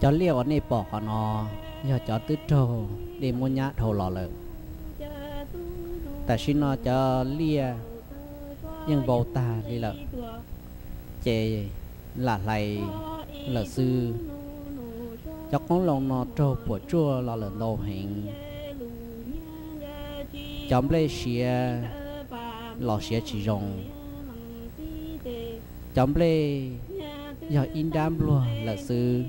Cov liaj uas nej pom qhov no yog cov twb raug dej muab nyab dhau los lawm. Tam sim no cov liaj yeej vau tag li lawm, ces lam hlais lawm xwb. Cov qoob loo no raug puas tsuaj los lawm ntau heev. Cov nplej siav los siav tsis zoo. Cov nplej yog ib nrab npluag lawm xwb.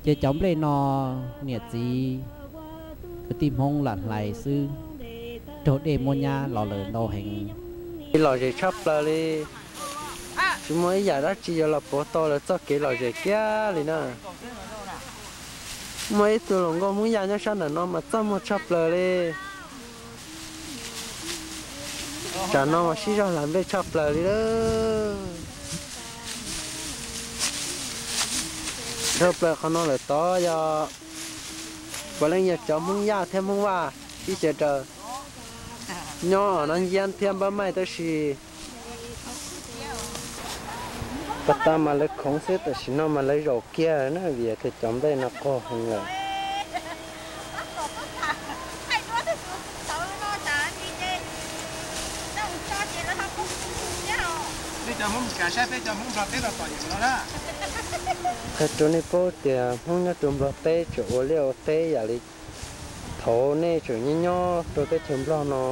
Ces cov nplej no niam txiv kwv tij Hmoob lam hlais xwb, raug dej muab nyab los lawm ntau heev. Ib los zem tshaj plaws li, tsis muaj ib yam dab tsi yuav los pauv tau lawv txoj kev lom zem kiag li na. Muaj ib tug hluas nkauj Hmoob Yaj nyob sab ntawm no mas txaj muag tshaj plaws li. Tsam no mas sib zog hlais nplej tshaj plaws li lawm. Dhau plaws qhov no lawm tod yog puav leej yog cov Hmoob Yaj thiab Hmoob Vaj sib xyaw daws nyob Nab Nyiab thiab Npab Maij tab sis pas tas mas lawv khoov xwb, tam sim no mas lawv zaum kiag na vim tias cov nplej no qaug heev lawm. Qhia rau nej paub tias Hmoob nyob rau Nplog teb tseem ua liaj ua teb yam li thaum nej tseem nyob nyob rau teb chaws Nplog no.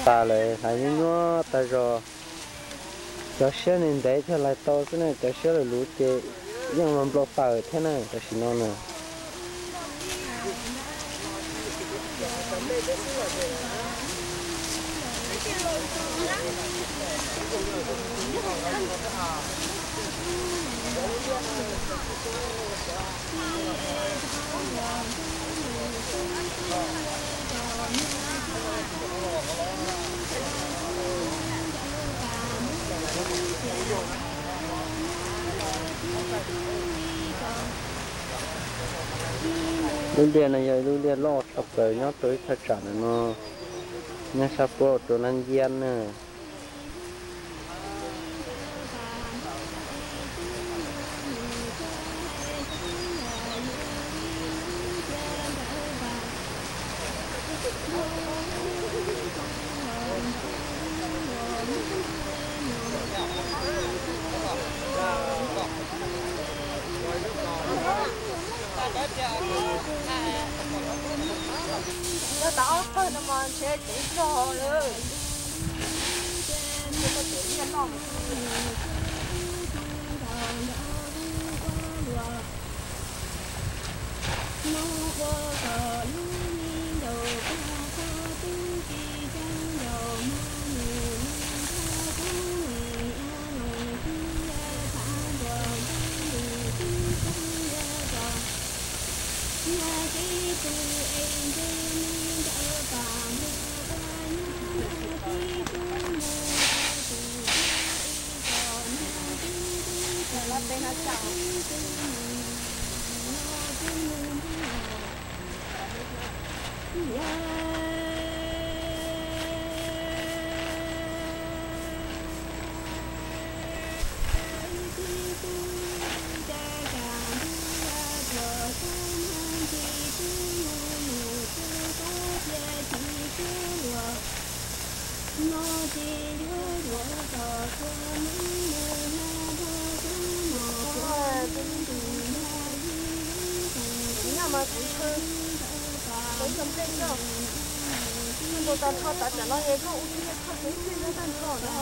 Tas lawm, hlais nyuaj nyuaj tag zog. Cov siab ntev ntev thiaj hlais tau xwb na, cov siab luv luv ces yeej los npau taws thiab na tam sim no na. Lub liaj no yog ib lub liaj loj tshaj plaws nyob rau ib thaj tsam ntawm no, nyob sab puab rau Nab Nyiab na. Tau ob pawg no mas ntshe ceev zog lawm. Mus tau nrho tav tsam no es koj ua tib yam koj tus ib pliag nyob tag nrho no.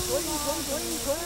Ntsuav li ntsuav ntsuav li ntsuav.